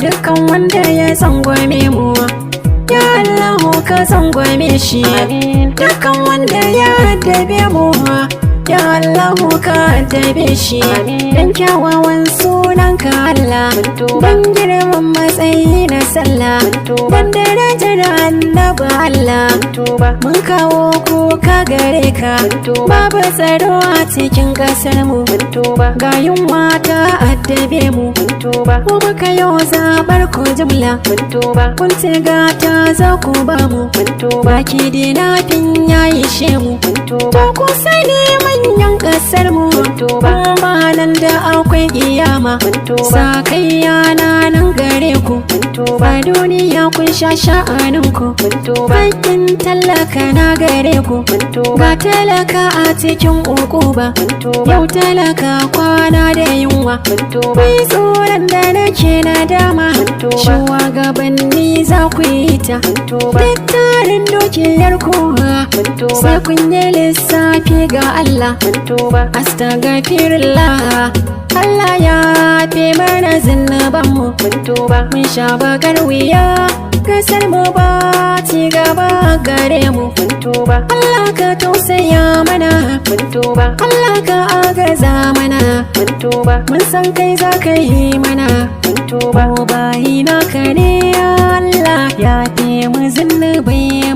Dukkan wanda ya tsangwame mu, ya Allahu ka tsangwame shi. Amin. Dukkan wanda ya addabe mu, ya Allahu ka addabe shi. Amin. Dan kyawawan sunanka Allah, Mun tuba. dan girman matsayi na sallah, Mun tuba. dan darajar Annabi Allah. Mun tuba. Mun kawo kuka gare ka. Mun tuba. Babu tsaro a cikin kasar mu. Mun tuba. Ga yunwa ta addabe mu. Mun tuba. Mu muka yau zabar ku jumla. Mun tuba. Kun ce gata za ku ba mu. Mun tuba. Baki dinafin ya ishe mu. Mun tuba. To ku sani manyan kasar mu, Mun tuba. ba nan da akwai kiyama. Mun tuba. Sakayya na nan gare ku. Mun tuba. Ba duniya kun sha sha'anin ku. Mun tuba. Hakkin talaka na gare ku. Mun tuba. Ga talaka a cikin ukuba. Mun tuba. Yau talaka kwana da yunwa. Mun tuba. Mai tsoron da nake na dama. Mun tuba. Shugabanni za ku yi ta. Mun tuba. Duk tarin dukiyar kowa, Mun tuba. sai kun yi lissafi ga Allah. Mun tuba. Astagfirullah, Allah ya fi mana zunubanmu. Mun tuba. Mun sha bakar wuya, kasar mu ba ci gaba gare mu. Mun tuba. Allah ka tausaya mana. Mun tuba. Allah ka agaza mana. Mun tuba. Mun san kai za ka yi mana. Mun tuba. Mu bayi naka ne, Allah ya fi mu zunubai.